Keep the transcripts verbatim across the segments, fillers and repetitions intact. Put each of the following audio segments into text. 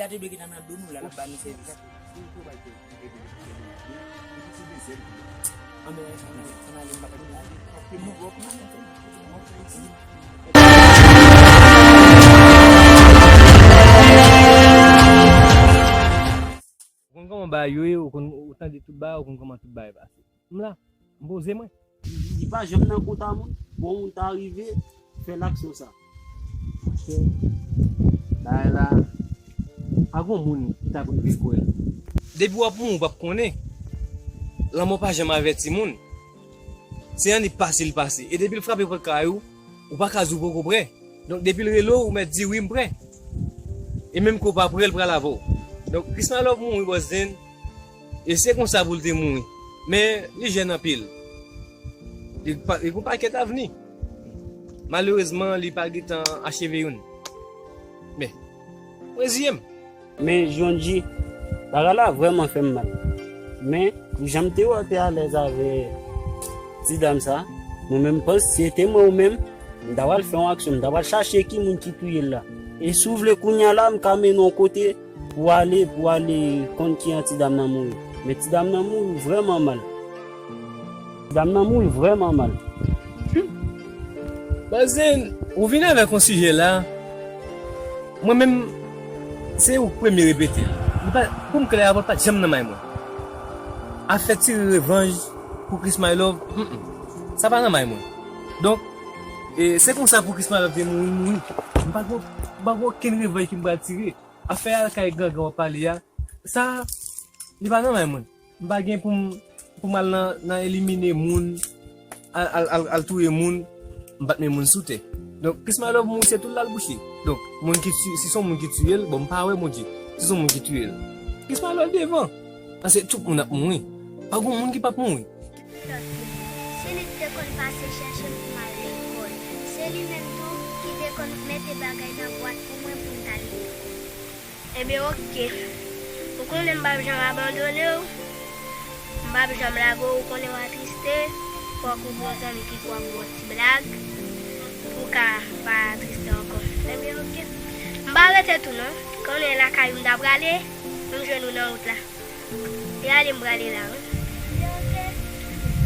Gade dwe gentan nan do nou la, l ap ba nou sèvis. Ann ale, ann ale, ann ale, m pa konn. Ou konn kòman bagay yo ye, ou konn, ou tande tout bagay, ou konn kòman tout bagay pase. M la, m poze mwen. Li pa janm nan kont a moun, bon, moun ta rive fè l aksyon sa. Bagay la, pa gon moun ki ta pou rive kwè. Depi w ap mouri, w p ap konnen. Lanmò pa janm avèti moun. Se annik pase l pase. E depi l frape pòt kay ou, ou pa ka di w poko prè. Donk, depi l rele w, ou mèt di, "Wi, m prè." E menm ke w pa prè, l pral avè w. Donk, Chris My Love mouri, Bòs Zen. E se konsa pou l te mouri. Men, li jèn anpil. Li pa, li gon pakèt avni. Malerezman, li pa gentan acheve youn. Men, mwen reziye m. Men John G, bagay la vrèman fè m mal. Men, jan m te wè w te alèz avè ti dam sa, mwen menm, m panse si se te mwen ou menm, m ta pral fè yon aksyon, m ta pral chache ki moun ki touye l la. E si w vle kounye a la, m ka mennen w yon kote pou w ale, pou w ale konn kijan ti dam nan mouri. Men ti dam nan mouri vrèman mal. Ti dam nan mouri vrèman mal. Bòs Zen, ou vin avèk yon sijè la. Mwen menm, se ou k premye repete l. Li pa, pou m klè avè w, l pa t janm nan may mwen. Afè tire revanj pou Chris My Love, mm, mm, sa pa nan may mwen. Donk, e, se konsa pou Chris My Love te mouri, mouri. M pa gen, m pa gen okenn revanj ke m pral tire. Afè a kay gangan w ap pale a, sa, li pa nan may mwen. M pa gen pou m, pou m al nan, nan elimine moun, al, al, al, al touye moun, m pa t met moun sou tè. Donk, Chris My Love mouri, se tou l al bouche. Donk, moun ki ti-, si se yon moun ki tiye l, bon, m pa wè Bondye. Si se yon moun ki tiye l. Chris My Love devan. Paske tout moun ap mouri. Pa gon moun ki p ap mouri. Si li te konn pase chèche m pou m al lekòl, se li menm tou ki te konn mete bagay nan bwat pou mwen pou m ta lekòl. Ebyen, oke. Ou konnen m p ap janm abandone w. M p ap janm lage w. Ou konnen w atriste. Fòk ou gon zanmi ki kwè w ap yon ti blag pou w ka pa atriste ankò. Ebyen, oke. M pa rete tou non. Konnen lakay ou m ta prale, m jwenn ou nan wout la. E ale m prale la, wi. Ebyen, oke.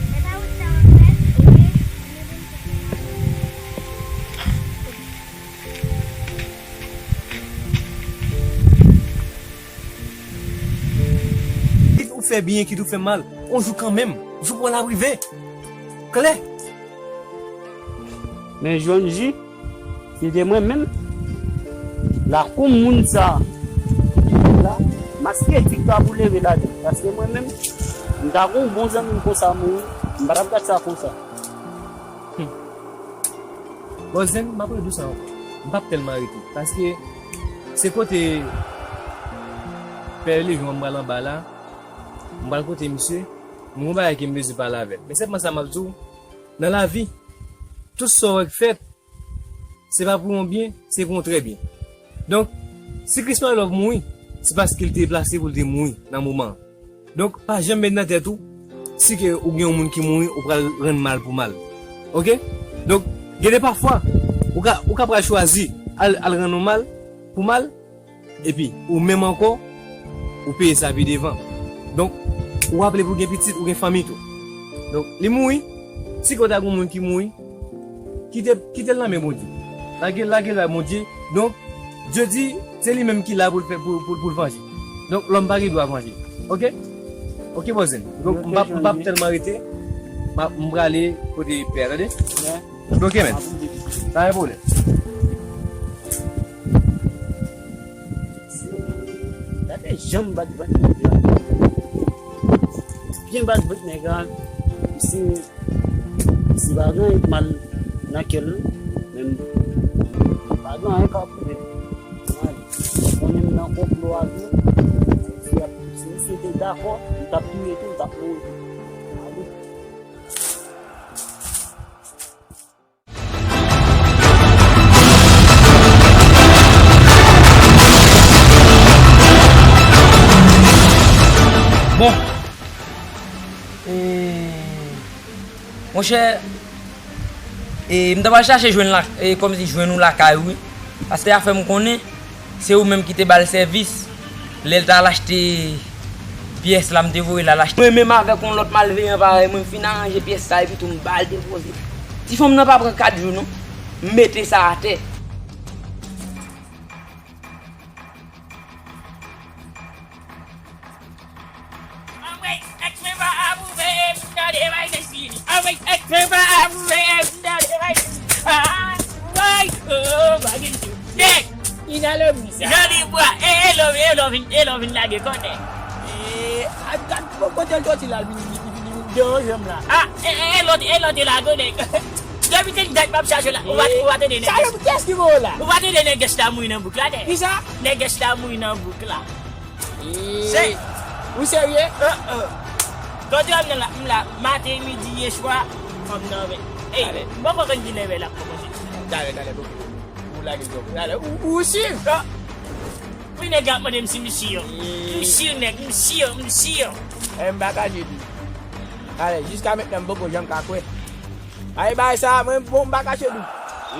E pa wout sa w ap fè? Wi. Kit ou fè byen, kit ou fè mal, on jou kanmenm, jou pa w ap rive. Klè. Men John G, si se te mwen menm, lakou moun sa la, maske ti ta pou leve ladan. Paske mwen menm, m ta gon bon zanmi m konsa mouri, m pa t ap gad sa konsa. Hmm. Bòs Zen, m ap redi w sa ankò. M p ap tèlman rete. Paske se kote Pè Lejon an m pral anba la, m pral kote misye, m gon bagay ke m bezwen pale avè l. Men sèlman sa m ap di w, nan lavi, tout sa w wè k fèt, se pa pou yon byen, se pou yon trè byen. Donk, si Chris My Love mouri, se paske l te plase pou l te mouri nan moman an. Donk, pa janm met nan tèt ou, si ke ou gen yon moun ki mouri, ou pral rann mal pou mal. Oke? Donk, gen de pafwa, ou ka, ou ka pral chwazi al, al rann yon mal pou mal, epi ou menm ankò, ou peye sa pi devan. Donk, ou raple pou gen pitit, ou gen fanmi tou. Donk, li mouri, si ke w ta gen yon moun ki mouri, kite, kite l nan men Bondye. Lage, lage l bay Bondye. Donk, Dye di, se li menm ki la pou l fè, pou, pou, pou l vanje. Donk, lòm pa gen dwa vanje. Oke? Oke, Bòs Zen. Donk, m p ap, m p ap tèlman rete. M ap, m prale kote pè a, tande? Oke, men. Pa gen pwoblèm. Gade jan m bat vant nèg la. Byen bat vant nèg la. Misye, misye pa gen anyen k mal nan kè l, non. Men m pa gen anyen k ap pwouve. Konnen m nan konplo a tou. Si misye te dakò, m t ap touye tou, m t ap mouri tou. Bon. E, monchè, e, m ta pral chache jwenn la, e, kòmsi jwenn ou lakay ou, wi. Paske afè m konnen, se ou menm ki te ba l sèvis. Lè l t al achte pyès la, m te voye l al achte. Mwen menm avèk yon lòt malveyan parèy mwen, m fin aranje pyès sa epi tou m ba l depoze. Ti fanm nan pa pran kat jou non. M mete sa atè. Nèg! Jan li bwa, e, e, love, e, love, e, love, vin lage kò nèg. E, a, gad, kote l soti la, vin, vin, vin, vin deranje m la. A, e, e, e, lòt, e, lòt, e, lage nèg. Depi te dat m ap chache la, ou pa, ou pa tande nèg. Chache pou kiyès ki voye la? Ou pa tande nèg gèch la mouri nan bouk la, nèg? Kisa? Nèg gèch la mouri nan bouk la. Ee, ou serye? Kontrè m nan la, m la, maten, midi, e swa, fanm nan ven. Ey, m poko konn kilè vè l ap kòmanse. Talè, talè, ok. Ou lage zòm. Talè, ou, ou si? Wi, nèg la ap mande m si m si. M si, nèg, m si, m si. E, m pa kache di. Talè, jiska mentnan, m poko janm ka kwè. Ay, bay sa, mwen, bon, m pa kache di.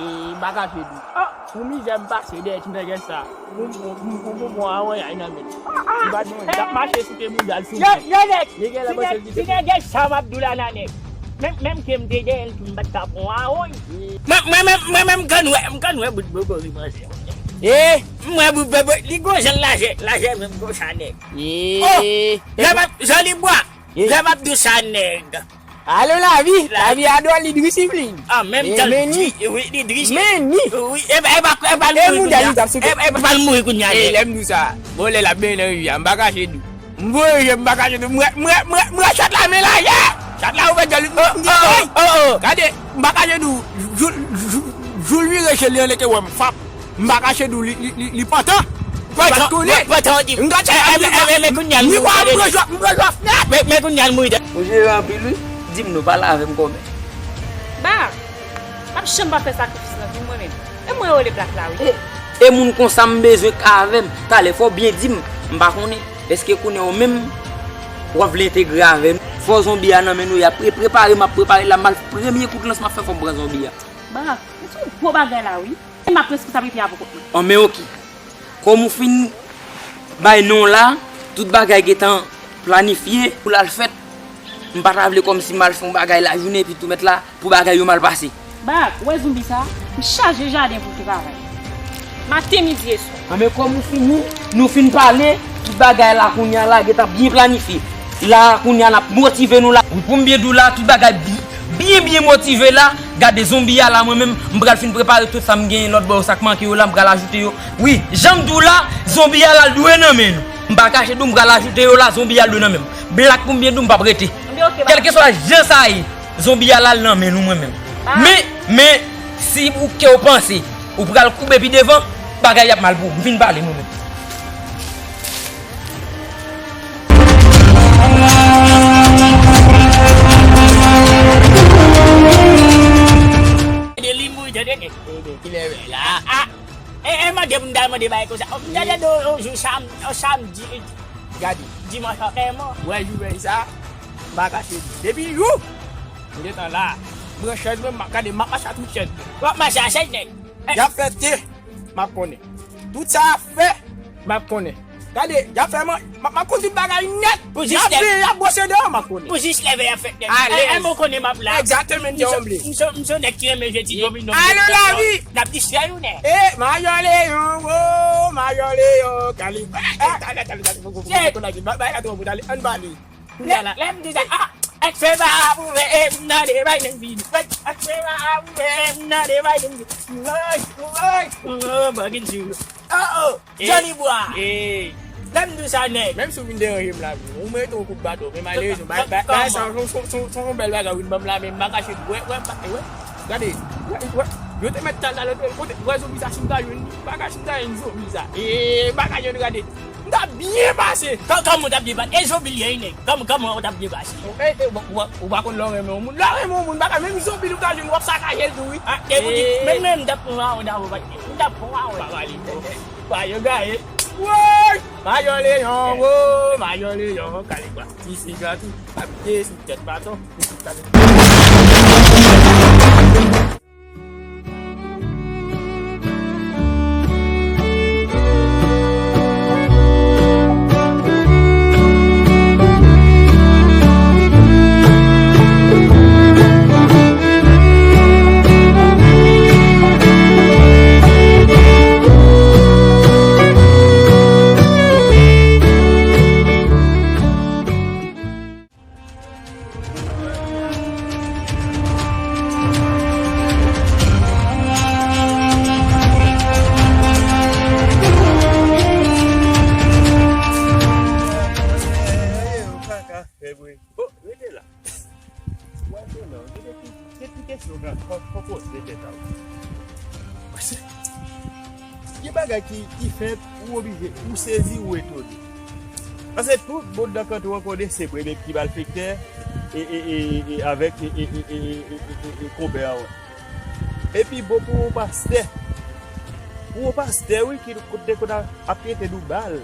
E, m pa kache di. Pou mizè m pase dèyè ti nègès sa. Pou, pou, pou, pou, pou, pou, a, wè, ay nan men. Li pa t bon, li t ap mache sou pye bouda l sou mwen. Yo, yo, nèg, ti nèg, ti nègès sa m ap di w la nan nèg. Menm, menm ke m te dèyè l tou, m pa t ka pran a, woy. Mwen, mwen, mwen, mwen, mwen, m konn wè, m konn wè bout bobori manzè. E, m wè bout bobori, li gon jan l lajè, lajè menm konsa nèg. E, oh, jan m ap, jan li bwa, jan m ap di w sa nèg. Alo lavi, lavi a dwòl, li dri sivlin. An menm tan, li dri, wi, li dri. Men ni. Wi, e pa, e pa, e pa l mouri kounya. E, e pa l mouri kounya. E lè m di w sa, bon, lè l ap benyen nan rivyè a, m pa kache di w. M voye je m, m pa kache di w. M wè, m wè, m wè, m wè chat la men lajè. Chat la ouvè djòl li. Oh, oh, oh, oh. Gade, m pa kache di w. Jou, jou, jou l vire je l, li anlè te wè m. Fap. M pa kache di w, li, li, li, li pantan. Ou pa t konnen. Pantan, di m gade. E, e, e, e, men kounya l mouri. Ni kwa m pran jwaf, m pran jwaf nèt. Men, men kounya l mouri. Ou jere anpil wi. Di m non, pale avè m kòmè. Ba, m p ap janm pa fè sakrifis nan vi m mwen menm. E mwen yo rele Blak la wi. E, e moun konsa m bezwen k avè m. Talè fò w byen di m, m pa konnen. Èske kounye a ou menm, w ap vle entegre avè nou? Fò zonbi a nan men nou, y ap pre-, prepare, m ap prepare la, m al premye kout lans m ap fè, fò m pran zonbi a. Ba, ou sou gwo bagay la wi. E m ap responsablite a pou kont mwen. An men oke. Kòm ou fin bay non la, tout bagay gentan planifye pou l al fèt. M pa ta vle kòmsi m al fè yon bagay lajounen epi tou mèt la pou bagay yo mal pase. Bak, ou wè zonbi sa? M chaje jaden pou l travay. Maten, midi e swa. Anben kòm ou fini, nou fin pale, tout bagay la kounye a la gentan byen planifye. La kounye a n ap motive nou la. Wi, pou m byen di w la, tout bagay bi-, byen, byen motive la. Gade zonbi a la, mwen menm, m pral fin prepare tout sa m genyen lòt bò yo, sa k manke yo la, m pral ajoute yo. Wi, jan m di w la, zonbi a la, l dwe nan men nou. M pa kache di w, m pral ajoute yo la, zonbi a, l dwe nan men m. Blak pou m byen di w, m p ap rete. Kèlkeswa jan sa ye, zonbi a la, l nan men nou, mwen menm. Men, men, si ou ke w panse, ou pral koube pi devan, bagay y ap mal pou ou. M fin pale, mwen menm. Kilè vè la? E, e, mande pou m ta mande bagay konsa. M tande yon jou sam-, yon samdi, gade, dimanch antèman. Wè jou vèy sa, m pa kache di. Depi jou, m gentan la. M pran chèz mwen, m ap gade, m ap mache a tout chèz. W ap mache a chèz nèg. Y ap fè te, m ap konnen. Tout sa y ap fè, m ap konnen. Gade, y ap fè man-, m ap, m ap kondi bagay nèt. Pou jis lè, y ap bwose deyò, m ap konnen. Pou jis lè vè y ap fèt nèt. Alèz. E, e, mwen konnen m ap la. Egzakteman, m te sanble. M se, m se, m se nèg ki renmen jwe ti domino. Alo lavi. N ap distrè yo nèt. E, Majò Leyon, wo, Majò Leyon, Kalibwa. Talè, talè, talè, fò, fò, fò, fò, fò, bagay la twò bon, talè, ann pale. Lè, lè m di sa, a, èk fè pa a pou fè, e, m nan de bay nèg vini. Èk fè pa a pou fè, e, m nan de bay nèg vini. Woy, woy, oh, bagay di. Oh, oh. Johnny Bwa. Lè m di w sa nèg. Menm si w vin deranje m la, ou merite yon kout baton, men malerezman, bagay sa, se yon bèl bagay ou vin ban m la, men m pa kache, wè, wè, wè, gade, wè, wè, yo te mèt tal talè, kote, wè zonbi sa, si m ta jwenn li, m pa ka, si m ta jwenn zonbi sa, e, m pa ka jwenn, gade, m ta byen pase. Kòman w ta byen pase? E zonbi l ye, nèg. Kòman, kòman w t ap byen pase? Ou pa konn lè w renmen yon moun. Lè w renmen yon moun, bagay, menm zonbi l ou ka jwenn, w ap sakaje l tou, wi. A, e pou di, menm, menm, m t ap pran a w, m t ap pran a w. Pa pale, pa yo gaye. Woy! Majò Leyon, wo, Majò Leyon, Kalibwa. Ti siga tou, abite sou tèt baton. Non, gen de ti, gen ti kesyon ka, ka, ka poze tèt a ou. Gen bagay ki, ki fèt, ou oblije, ou sezi, ou etone. Paske tout moun nan kantò an konnen se Breneb ki malfektè e, e, e, e avèk e, e, e, e, e, e, e, e konpè a. Epi bon pou yon pastè. Pou yon pastè, wi, ki kote kote ap trete nou mal,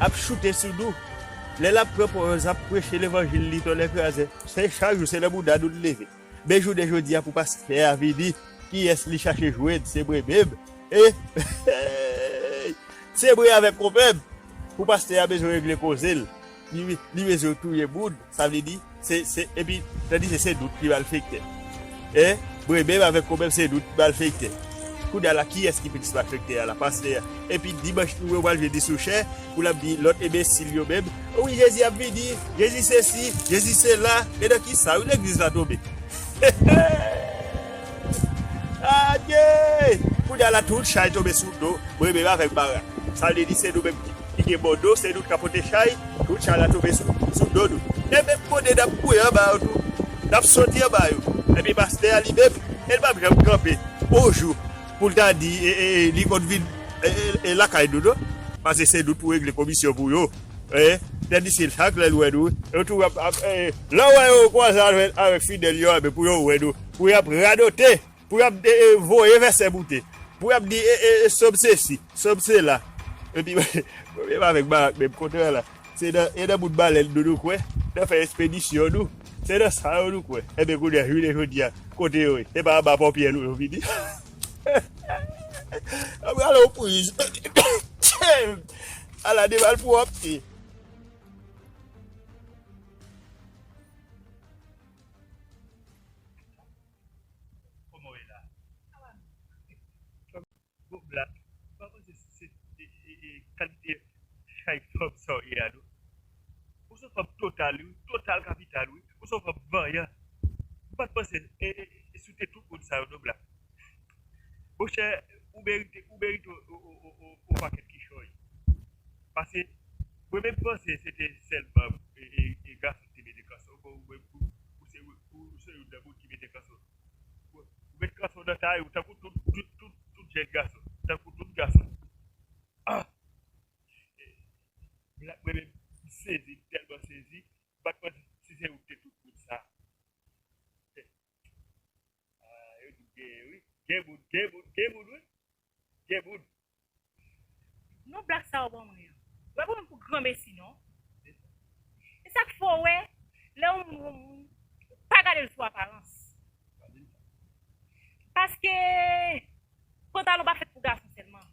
ap choute sou nou. Lè l ap pran pòz, ap preche levanjil li, tonnè kraze. Se chak jou, se nan bouda nou l leve. Men jounen jodi a pou pastè a vini, kiyès li chache jwenn? Se mwen menm. E se mwen avèk konpè m. Pou pastè a bezwen regle koze l, li, li bezwen touye moun, sa vle di, se, se, epi, tandis se, se nou ki malfektè. E mwen menm avèk konpè m, se nou ki malfektè. Kounye a la, kiyès ki plis malfektè a la? Pastè a. Epi dimanch nou yo pral jwenn li sou chè, pou l ap di lòt enbesil yo menm, wi, Jezi ap vini, Jezi sesi, Jezi sela, e nan kisa, wi, legliz la tonbe? Adye! Kounye a la, tout chay tonbe sou do mwen menm avèk Barak. Sa vle di se nou menm ki, ki gen bon do, se nou k ap pote chay, tout chay la tonbe sou, sou do nou. E menm kote n ap kouye anba yo tou, n ap soti anba yo. Epi pastè a li menm, e l p ap janm kanpe yon jou pou l ta di e, e, e, li konn vin e, e, e, lakay nou, non? Paske se nou pou regle komisyon pou yo. E, tandis se chak lè l wè nou, yo tou ap, ap, e, lè w wè yo kwaze avèk, avèk fidèl yo, enben pou yo wè nou, pou y ap radote, pou y ap e, e, voye vèsè moute, pou y ap di e, e, e, sòm sesi, sòm sela. Epi, mwen menm avèk Barak menm kontrè la, se nan, e nan bout balèn nou, nou kwè, nan fè ekspedisyon nou, se nan sa yo nou kwè. Enben, kounye a, jounen jodi a, kote yo ye? Se pa anba pòpyè nou yo vini? Ap rale yon priz. Ala de malpwòpte. Kòman w ye la? Bon, Black, m pa panse se, se, e, e, e, kalite chay fòm sa w ye a, non. Ou se yon fòm total, wi, total kapital, wi. Ou se yon fòm vanyan. M pa t panse, e, e, e, si w te tout moun sa yo, non, Black. Monchè, ou merite, ou merite yon, yon, yon, yon, yon pakèt kichòy. Paske, mwen menm panse se te sèlman, e, e, e gason ki te mete kanson. Bon, ou menm, ou, ou se, ou, ou se youn nan moun ki mete kanson. Ou, ou met kanson nan tay ou, tankou tout, tout, tout, tout jèn gason. Tankou tout gason. Ah! Black, mwen menm, m sezi, m tèlman sezi. M pa t panse si se ou ki te tout moun sa. Ah, yo di gen, wi. Gen moun, gen moun, gen moun, wi. Gen moun. Non, Black, sa w ban mwen an. Ou pa pran m pou granmesi, non. E sa k fè w wè, lè yon moun, yon moun, ou pa gade l sou aparans. Paske pantalon pa fèt pou gason sèlman.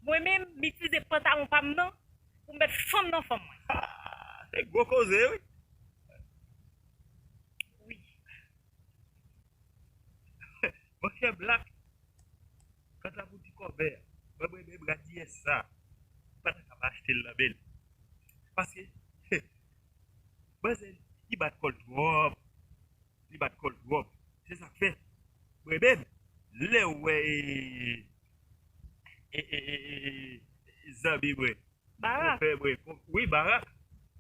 Mwen menm, m itilize pantalon pa m nan pou m met fanm nan fanm mwen. Ah, se gwo koze, wi. Wi. Monchè Black, kanta pou ti kòbè a, mwen, mwen menm radiyès sa, m pa ta ka pa achte l nan men l. Paske, manzè, li bat kò l twòp. Li bat kò l twòp. Se sa k fè. Mwen menm, lè w wè, e, e, e, e, e, e, zanmi mwen, Barak. Konpè mwen, kon-, wi, Barak.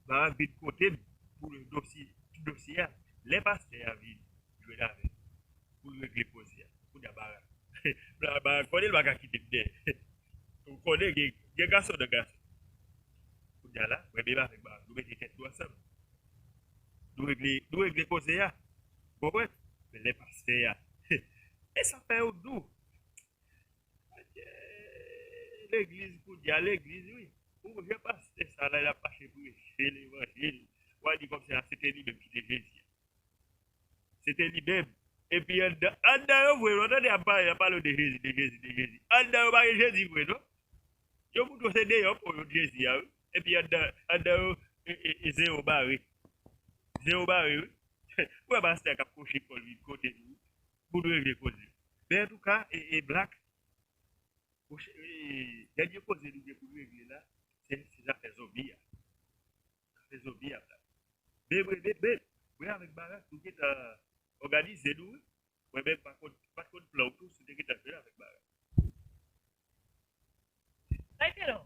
Barak vin kote m pou dosye, dosye a. Lè pastè a vin jwenn avè m pou l regle koze a. Kounye a Barak. Barak konnen l pa ka kite m dèyè. Ou konnen gen, gen gason nan gason. Kounye a la, mwen menm avèk Barak, nou mete tèt nou ansanm. Nou regle, nou regle koze a. Ou konprann? Men lè pastè a. E sa fè yo dou. Legliz, kounye a, legliz, wi. Ou wè pastè sa la, l ap mache preche levanjil. W a di kòmsi se te li menm ki te Jezi a. Se te li menm. Epi anndan, anndan yo vre, w tande y ap pale, y ap pale de Jezi, de Jezi, de Jezi. Anndan yo pa gen Jezi vre, non. Yo moutre w se deyò po yo Jezi a, wi. Epi anndan, anndan yo, e, e, e, zewo bare. Zewo bare, wi. Ou wè pastè k ap kwoche kò l vin kote nou, wi. Pou nou regle koze. Men antouka, e, e, Black, pwochen, e, dènye koze nou gen pou n regle la, se, se zafè zonbi a. Zafè zonbi a, Black. Men, men, men, men, mwen avèk Barak, nou gentan òganize nou, wi. Mwen menm, pa konn, pa t konn plan w tou, si w te gentan jwenn avèk Barak. Bay Telò.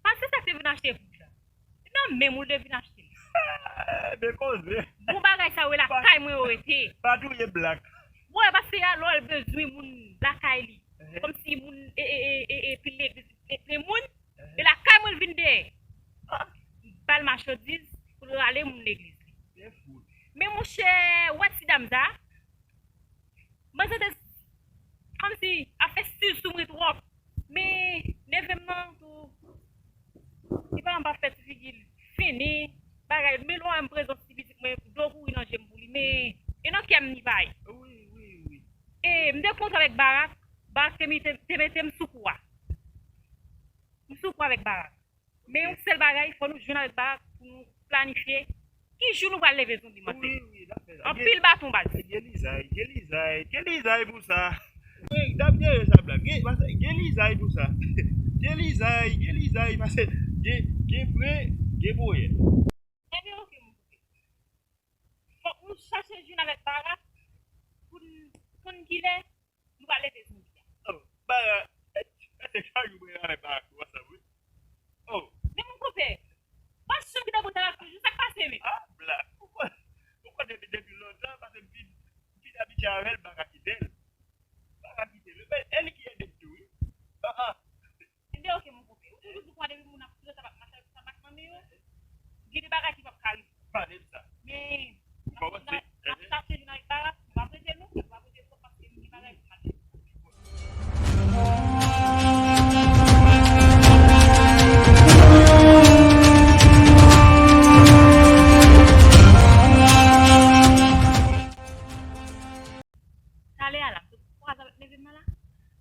Pastè sa k te vin achte vouch la. Se nan menm ou l te vin achte l. Men koze. Bon bagay. rete. Pa touye blak. Mwen, paske a lè l bezwen moun lakay li. Kòmsi moun e, e, e, e, e pil legliz, e plen moun. E lakay mwen l vin dèyè. Ba l machandiz pou l rale moun legliz li. Men monchè, ou wè ti dam sa? Manzè te kòmsi ap fè stil sou mwen twòp. Men neve m nan tou, li pa m pa fè ti figi l fini, bagay, men lè w wè m prezans ti pitit mwen, dlo kouri nan je m pou li, men e nan kè m li pa ye. Wi, wi, wi. E m te kontre avèk Barak, Barak te mete, te mete m sou kou a. M sou kou avèk Barak. Men yon sèl bagay, fò nou jwenn avèk Barak pou nou planifye ki jou nou pral leve zonbi mante. Wi, wi, n ap fè sa. Anpil baton baz. Gen lizay, gen lizay, gen lizay pou sa. Wi, n ap jere sa, blak. Gen, gen lizay pou sa. Gen lizay, gen lizay, paske gen, gen pre, gen pwoyè. Ebyen, oke, mon kouzen. Fòk nou chache jwenn avèk Barak pou n konn kilè nou pral leve zonbi a. Oh, Barak, eh, eh, se chak jou mwen avèk Barak nou ansanm, wi. Oh. Men mon konpè, pa chanm ki nan bout la toujou, sa k pase, men? Ah, blak. Ou konn, ou konn depi, depi lontan, paske m fin, m fin abitye avè l, m pa ka kite l. M pa ka kite l. Men, e li ki ede m tou, wi. Ah, ah. Ebyen, oke, mon konpè. Ou toujou di kwa depi moun ap file tabak, mache tabak nan men yo, gen de bagay ki p ap ka rive. Pale m sa. Men, n ap, n ap, n ap chache jwenn avèk Barak, nou p ap rete non, nou p ap rete twòp paske nou gen bagay pou n ap fè. Talè a la, m sot kwaze avèk neve m nan la.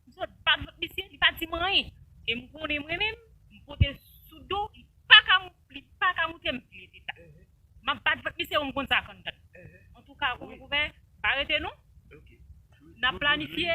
M sot bat vant misye, li pa di m anyen. E m konnen mwen menm, m pote sou do, li pa ka, li pa ka moute m pye deta. M ap bat vant misye, ou m konn sa konn tann. Antouka, ou kouvè, pa rete non. N ap planifye.